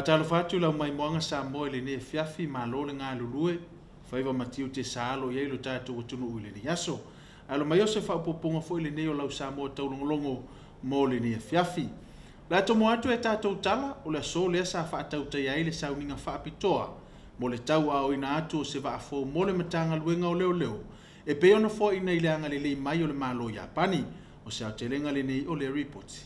Faatalofa atu i lau maimoaga Samoa i lenei afiafi, malo le galulue, faiva ma tiute sa alo i ai lo tatou atunuu i lenei aso. Alo mai o se faaopoopoga foi lenei o lau Samoa taulogologo mo lenei afiafi. O le a tomo atu e tatou tala, o le aso lea sa faatautaia ai le sauniga faapitoa mo le tauaaoina atu o se vaafou mo le Matagaluega o Leoleo e pei ona foaiina i le agalelei mai o le Malo o Iapani. O se aotelega lenei o le ripoti.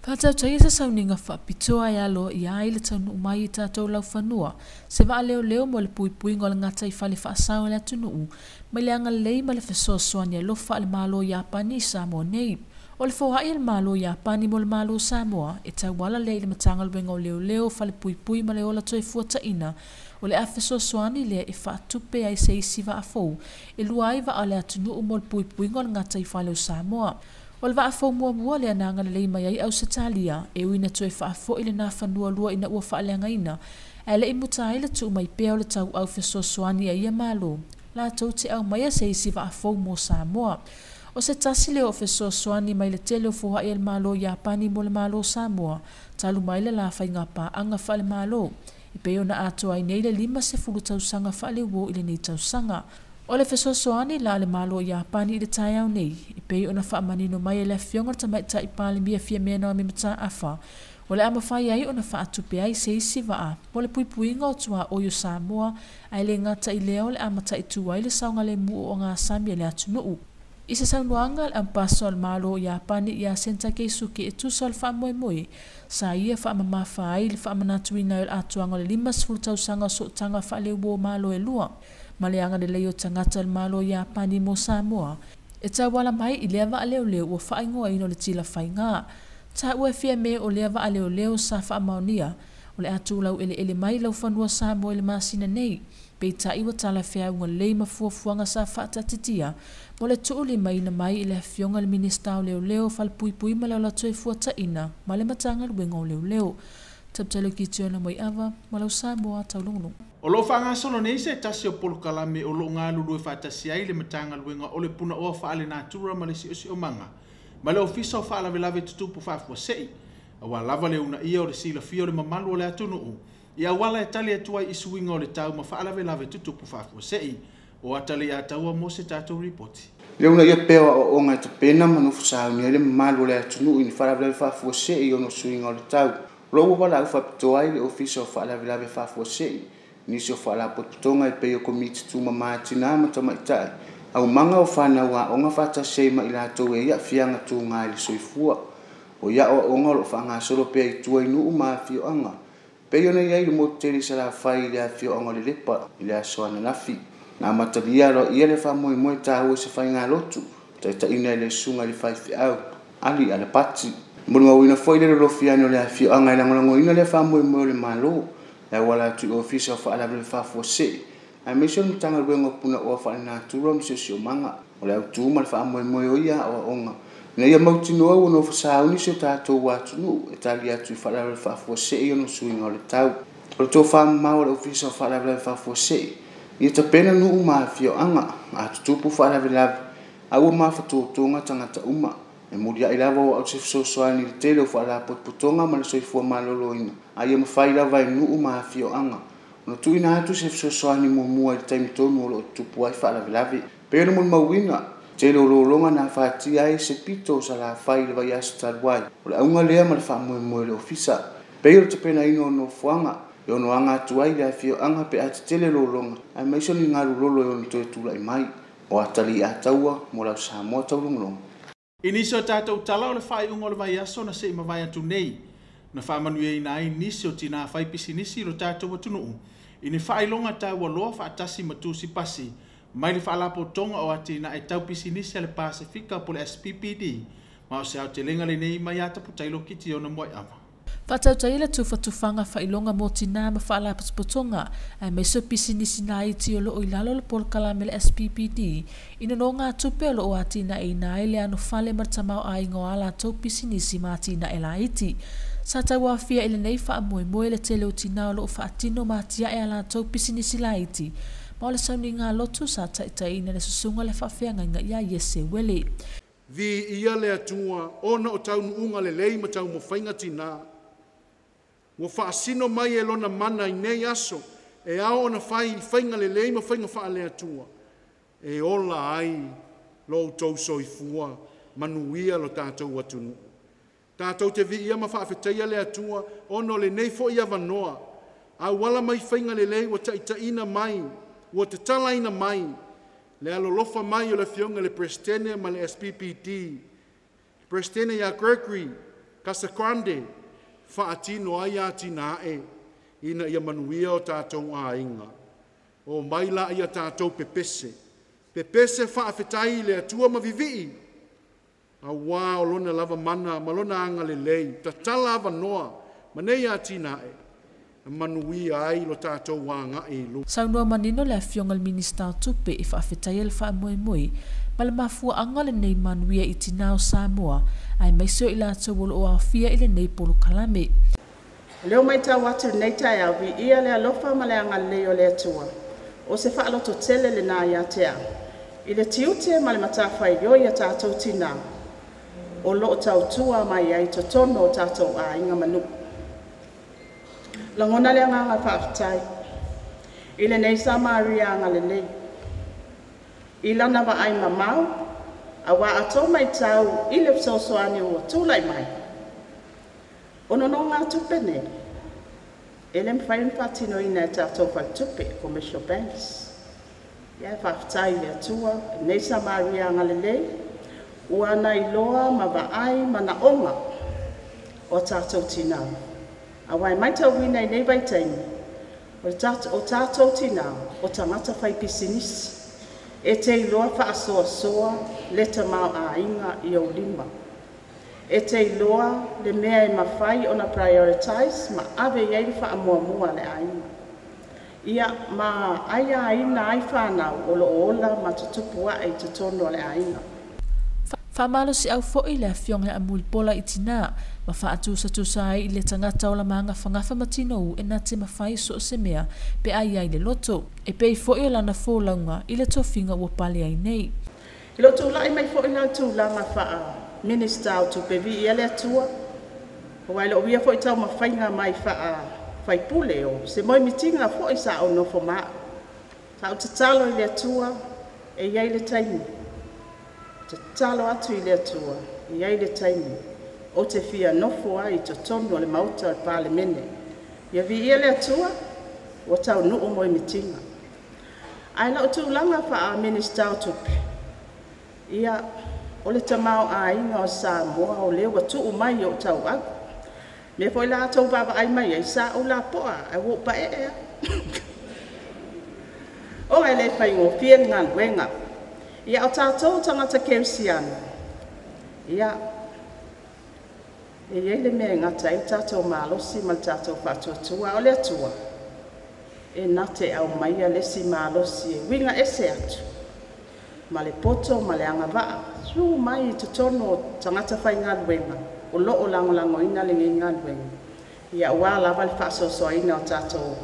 Faatautaia se sauniga faapitoa e alo ia ai le taunuu mai i tatou laufanua se vaaleoleo mo le puipuiga o le gataifale faasao i le atunuu mai le agalelei ma le fesoasoani alofa a le Malo o Iapani i Samoa nei. O le foai a le Malo o Iapani mo le Malo o Samoa e tauala lea i le Matagaluega o Leoleo, Falepuipui ma le Ola Toefuataiga, o le a fesoasoani lea e faatupe ai se isi vaafou e lua ai vaa o le atunuu mo le puipuiga o le gataifale o Samoa. O le vaafou muamua lea na agalelei mai ai Ausetalia e ui ina toe faafoi lena fanua lua ina ua faaleagaina, ae le i muta ai le tuu mai pea o le tauau fesoasoani a ia Malo latou te aumaia se isi vaafou mo Samoa. O se tasi lea o fesoasoani mai le tele o foai a le Malo o Iapani mo le Malo o Samoa talu mai le la faigapaaga faale-Malo e pei ona atoa ai nei le 50 tausaga faaleuo i lenei tausaga. O le fesoasoani la a le Malo o Iapani i le taeao nei e pei ona faamanino mai e le afioga i le Tamaitai Palemia Fiamē Naomi Mataafa, o le a mafai ai ona faatupe ai se isi vaa mo le puipuiga o tuaoi o Samoa, ae le gata i lea o le a mataitu ai le saogalemu o ogasami a le atunuu. I se saunoaga a le Ambassador o le Malo o Iapani ia Senta Keisuke e tusa o le faamoemoe sa ia faamamafa ai le faamanatuina ai o le atoaga o le 50 tausaga o sootaga faaleuo Malo e lua ma le agalelei o tagata o le Malo o Iapani mo Samoa e tauala mai i lea vaaleoleo ua faaigoaina o le tila faiga. Taua e Fiamē o lea vaaleoleo sa faamaonia o le a tulau eleele mai laufanua Samoa i le masina nei, peitai ua talafeauga lelei ma fuafuaga sa faataatitia mo le tuulimaina mai i le afioga i le Minisita o Leoleo, Falepuipui ma le Ola Toefuataiga ma le Matagaluega o Leoleo. Taputele Kitiona Moiava ma lau Samoa taulogologo. O lo o faagasolo nei se tasi o polokalame o lo o galulue faatasi ai le Matagaluega o le Punaoa Faalenatura ma le Siosiomaga ma le Ofisa o Faalavelave Tutupu Faafuasei, aua lava le uunaia o le silafia o le mamalu o le atunuu i auala e tali atu ai i suiga o le tau ma faalavelave tutupu faafuasei. O Ataleiataua mo se tatou ripoti. Le uunaia pea o aoaoga e tapena ma nofo sauni ai le mamalu o le atunuu i ni faalavelave faafuasei ona o suiga o le tau. O lo o ua valaau faapitoa ai le Ofisa o Faalavelave Faafuasei, nisi o faalapotopotoga e pei o Komiti Tumama Tinā ma Tamaitai, aumaga o fanau aoga faatasi ai ma i latou e i ai aafiaga tuga i le soifua. O ia aoaoga o lo o faagasolo pea i tua i nuu ma afioaga, pei ona i ai le motu tele i Salafai i le afioaga o Lelepa i le aso ananafi. Na amatalia aloaia le faamoemoe taua i se faigalotu, taitaiina e le susuga i le faifeau, Ali Alapati. Molimauina foi le lolofi ane o le afioaga e lagolagoina lea faamoemoe o le Malo, e auala atu i Ofisa o Faalavelave Faafuasei, aemaise o le Matagaluega o Punaoa Faalenatura ma Siosiomaga. O le autu ma le faamoemoe o ia aoaoga, ina ia mautinoa ua nofo sauni si o tatou atunuu e tali atu i faalavelave faafuasei ona o suiga o le tau. O le tofamamao a le Ofisa o Faalavelave Faafuasei, ia tapena nuu ma afioaga, a tutupu faalavelave, a ua mafatotoga tagata uma. E muliai lava o au se fesoasoani i le tele o faalapotopotoga ma le soifua maloloina, a ia mafai lava e nuu ma afioaga ona tuuina atu se fesoasoani muamua i le taimi tonu o lo o tutupu ai faalavelave. Pei ona molimauina, tele o lologa na afatia ai se pito o Salafai i le vaiaso talu ai. O le auga lea ma le faamoemoe o le Ofisa, pei o le tapenaina o nofoaga e ono aga atu ai le afioaga pe a tetele lologa, aemaise o ni galu lolo e ono toe tulai mai. O Ataliataua mo lau Samoa taulogologo. I nisi o tatou tala o le faaiuga o le vaiaso na se i mavae atu nei, na faamanuiaina ai nisi o tinā fai pisinisi i lo tatou atunuu i ni faailoga taualoa faatasi ma tusi pasi mai le Faalapotopotoga o Atinae Tau Pisinisi a le Pasefika po o le SPPD, ma o se aotelega lenei mai ia Taputailo Kitiona Moaiava. Faatautaia le tufatufaga faailoga mo tinā ma faalapotopotoga aemaise o pisinisi laiti o lo o i lalo o le polokalame a le SPPD i nonogatupe o lo o atinaeina ai le anofale ma le tamaoaiga o a latou pisinisi ma atinae laiti. Sa tauaofia i lenei faamoemoe le tele o tinā o lo o faatino ma atiae a latou pisinisi laiti, ma o le sauniga lotu sa taitaiina le susuga le faafeagaiga iā Iese Uele. Viia le Atua ona o taunuuga lelei ma taumafaiga tinā Ua faasino mai e lona mana i nei aso, e ao ona fai i faiga lelei ma faiga faaleatua, e ola ai lo outou soifua, manuia lo tatou atunuu. Tatou te viia ma faafetaia le Atua, ona o lenei foi avanoa, auala mai faiga lelei ua taitaiina mai, ua tatalaina mai, le alolofa mai o le Afioga i le Peresetene ma le SPPD, Peresetene ia Gregory Casagrande, faatino ai atinae ina ia manuia o tatou aiga. O mai la ia tatou pepese, pepese faafetai i le Atua ma vivii, auā o lona lava mana ma lona agalelei, tatala avanoa ma nei atinae, manuia ai lo tatou agai i luma. Saunoa manino le Afioga i le Minisita o Tupe e faafetaia le faamoemoe ma le mafuaaga lenei manuia i tinā o Samoa, aemaise o i latou o loo aofia i lenei polokalame. O lea ua matau atu i lenei taeao, viia le alofa ma le agalelei o le Atua. O se faalototele lena ia te au, i le tiute ma le matafaioi a tatou tinā, o loo tautua mai ai totonu o tatou aiga ma nuu. Lagona le agaga faafetai i lenei Samaria agalelei, i lana vaai mamao, auā a outou matau i le fesoasoani ua tulai mai, o nonogatupe nei, e le mafai ona faatinoina e tatou faletupe, commercial banks. Ia faafetai i le Atua, lenei Samaria agalelei, ua na iloa ma vaai manaoga o tatou tinā. Auā e matauina i nei vaitaimi, o tatou tinā, o tagata fai pisinisi, e te iloa faasoasoa le tamaoaiga i ou lima. E te iloa le mea e mafai ona prioritize ma ave i ai le faamuamua a le aiga. Ia ma aiaina ai whānau o lo ola ma tutupu ae i totonu o le aiga. Faamalosiau foi le Afioga ia Mulipola i tinā, ma faatusatusa ai i le tagata o la magafagafa ma tinou e na te mafai so o se mea pe a i ai le loto. E pei foi o lana folauga i le tofiga ua pale ai nei. I lou tulai mai foi la i tulaga faa Minista o Tupe, viia le Atua, aua e lou ia foi taumafaiga mai faa faipule o se moemitiga foi sa ou nofo ma au. Sa ou tatalo i le Atua e i ai le taimi. Tatalo atu i le Atua e i ai le taimi ou te fia nofo ai i totonu o le Maota o le Palemene. Ia viia le Atua, ua taunuu moemitiga. Ae lau tulaga faa Minista o Tupe, ia o le tamaoaiga o Samoa o lea ua tuu mai i ou tauau. Mea foi la outou vaavaai mai ai, sa ou lapoa, ae ua ou paee lava. O e le faigofie le galuega. Ia o tatou tagata kerisiano, ia e i ai le mea e gata ai le tatou malosi ma le tatou faatuatua, a o le Atua e na te aumaia le isi malosi e uiga ese atu ma le poto ma le agavaa su mai i totonu o tagata faigaluega o loo lagolagoina lenei galuega, ia aua lava le faasoasoaina o tatou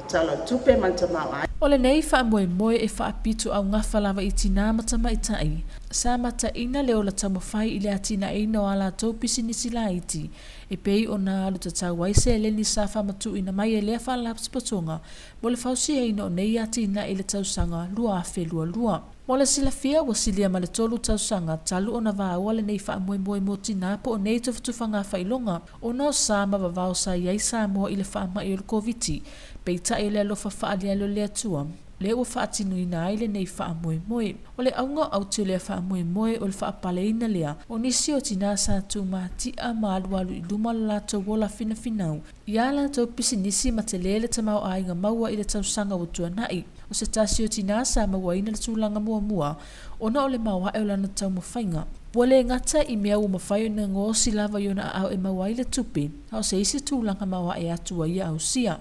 Tala o le Tupe ma le tamaoaiga. O lenei faamoemoe e faapito augafa lava i tinā ma tamaitai, sa mataina le ola taumafai i le atinaeina o a latou pisinisi laiti, e pei ona alu tatau ai seleni sa faamatuuina mai e lea faalapotopotoga mo le fausiaina o nei atinae i le tausaga 2022. Mo le silafia, ua silia ma le 3 tausaga talu ona vaoa lenei faamoemoe mo tinā po o nei tufatufaga faailoga, ona o sa ma vavao sa i ai Samoa i le faamai o le Koviti, peitai o le alofa faaliali o le Atua, lea ua faatinoina ai lenei faamoemoe. O le auga o autu o lea faamoemoe o le faapaleina lea o nisi o tinā sa tumatia ma alualu i luma o le latou ola finafinau i a latou pisinisi ma telē le tamaoaiga maua i le tausaga ua tuanai. O se tasi o tinā sa mauaina le tulaga muamua ona o le maoae o lana taumafaiga. Ua le gata i mea ua mafai ona gaosi lava i ona aao e maua ai le tupe, a o se isi tulaga maoae atu ai ia ausia.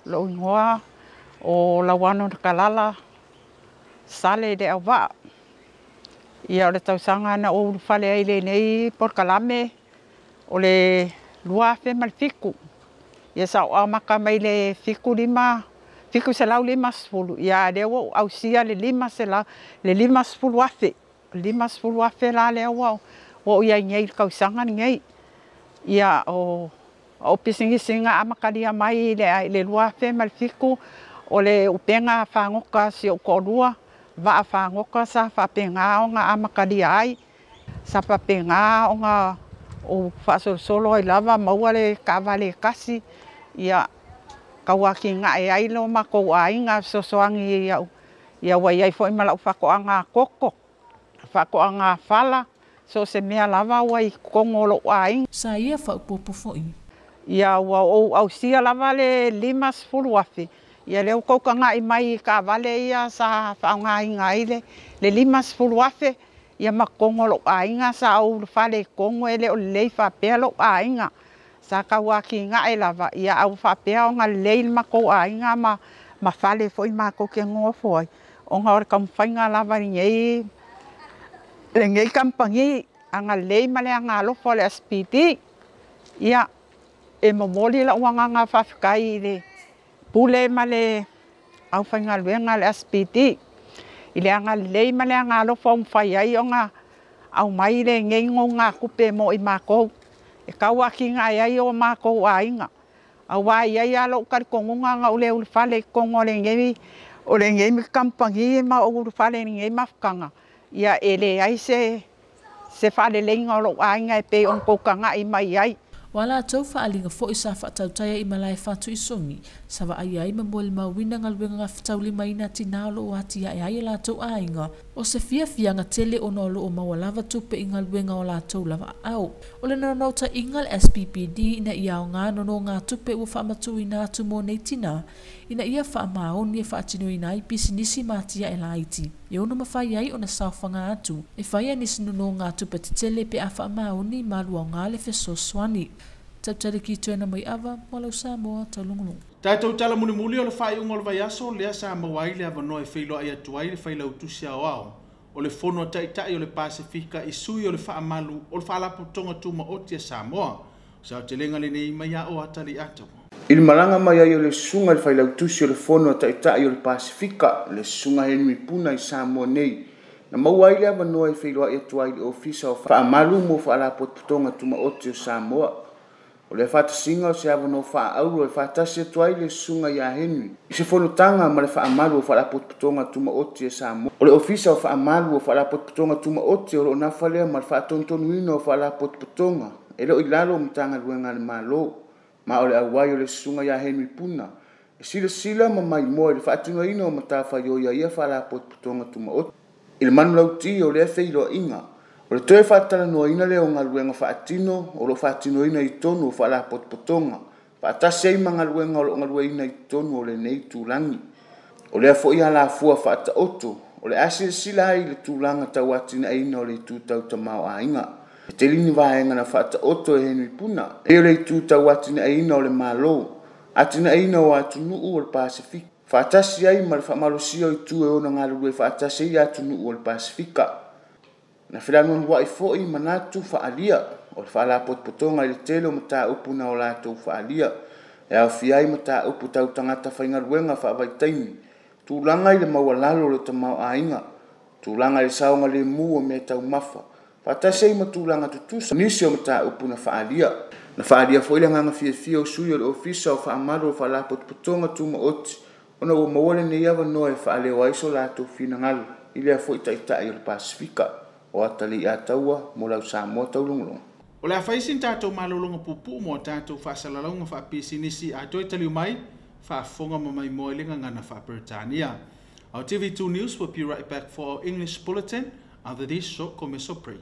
Lou igoa o Lauano na Kalala Sale i le Auvaa. Ia o le tausaga na ou ulufale ai i lenei polokalame o le 2007. Ia sa ou amata mai le 75 750, ia a lea ua ou ausia le 500 le 50,000. 50,000 la lea ua ou i ai nei i le tausaga lenei. Ia o O pisinisi nga amakalia mai i le 2007 o le upenga whangoka si o korua waa whangoka sa whapenga o nga amakalia ai sa whapenga o nga o whaasolosolo ai lava maua le kawale kasi ia kauaki nga e ai lo makou aiga fesoasoani ia'u ia ua iai fo'i ma la'u fa'ako'aga koko fa'ako'aga fala so se mea lava ua i kogo o lo'u aiga. Sa ia fa'aupopo fo'i. Ia ua ou ausia lava le 50,000 ia lea ua kaukaga'i mai i kavale ia sa fa'aogāiga ai le 50,000 ia ma kogo o lo'u aiga sa ou ulufale i kogo e lē o lelei fa'apea lo'u aiga sa kauakiga'e lava ia au fa'apea ona lelei le makou aiga ma fale fo'i makou ke gogofo ai ona o le taumafaiga lava i lenei kampani agalelei ma le agalofa o le SPD. Ia e momoli la'u agaga fa'afetai i le pule ma le aufaigaluega le SPD i le agalelei ma le agalofa o mafai ai ona aumai lenei gogatupe mo i makou e tauakigae ai o makou aiga auā iai a lo'u talitonuga na ou le ulufale i totonu o lenei kampani ma ou ulufale i lenei mafutaga ia e leai se fa'aleleiga o lo'u aiga e pei ona tou taga'i mai ai. Ua latou fa'aliga fo'i sa fa'atautaia i malae fatu'isogi sa va'ai ai ma molimauina galuega gafetaulimaina tinā o lo'o atia'e ai e latou aiga o se fiafiaga tele ona o lo'o maua lava tupe i galuega o latou lava a'ao. O le naunauta'iga le SPPD ina ia aogā nonogātupe ua fa'amatu'uina atu mo nei tinā ina ia fa'amaoni e fa'atinoina ai pisinisi ma atia'e laiti e ono mafai ai ona saofaga atu e faia nisi nonogātupe tetele pe a fa'amaoni ma aluaogā le fesoasoani. Tautali ki tuena mai ava mo lau Samoa taulogologo. Tatou tala mulimuli o le fa'aiuga o le vaiaso lea sa maua ai le avanoa e feiloa'i atu ai le failautusi aoao o le fono a ta'ita'i o le Pasefika i sui o le fa'amalu o le fa'alapotopotoga tumaoti a Samoa. Sa telega lenei mai a'o atali ato. I le malaga mai ai o le susuga i le failautusi o le fono a ta'ita'i o le Pasefika le susuga Henry Puna i Samoa nei na maua ai le avanoa e feiloa'i atu ai i le ofisa o fa'amalu mo fa'alapotopotoga tumaoti o Samoa. O le fa'atasiga o se avanoa fa'aauro e fa'atasi atu ai le susuga iā Henry i se fonotaga ma le fa'amalu o fa'alapotopotoga tumaoti e Samoa. O le ofisa o fa'amalu o fa'alapotopotoga tumaoti o lo'o nafa lea ma le fa'atonutonuina o fa'alapotopotoga e leo i lalo o Matagaluega a le Mālō ma o le auai o le susuga iā Henry Puna e silasila ma maimoa i le fa'atinoina o matafaioi a ia fa'alapotopotoga tumaoti. I le manulautī o lea feiloa'iga o le toe fa'atalanoaina lea o galuega fa'atino o lo'o fa'atinoina i tonu o fa'alapotopotoga fa'atasi ai ma galuega o lo'o galueina i totonu o lenei tulagi. O lea fo'i alafua fa'ata'oto o le a silasila ai i le tulaga tauatina'eina o le itu tautamāo'aiga. E tele ni vaega na fa'ata'oto e Henry Puna e o le itu tauatina'eina o le Mālō atina'eina o atunu'u o le Pasefika fa'atasi ai ma le fa'amalosia o itu e ona galulue fa'atasi ai atunu'u o le Pasefika. Na felanuanua'i fo'i manatu fa'alia o le fa'alapotopotoga i le tele o mataupu na o latou fa'alia e aofia ai mataupu tau tagata faigaluega fa'avaitaimi tulaga i le maualalo o le tamaoaiga tulaga i le saogalēmū o mea taumafa fa'atasi ai ma tulaga tutusa nisi o mataupu na fa'alia. Na fa'alia fo'i le agaga fiafia o sui o le ofisa o fa'amalu o fa'alapotopotoga tumaoti ona ua maua lenei avanoa e fa'aleo ai so latou finagalo i lea fo'i ta'ita'i o le Pasefika o atali ataua mo lau Samoa taulogologo. O le a faisi tatou malologa puupuu mo tatou fa'asalalauga fa'apisinisi a toe taliu mai fa'afofoga ma maimoa i le gagana fa'aperetania. Our TV2 News will be right back for our English bulletin after this short commercial break.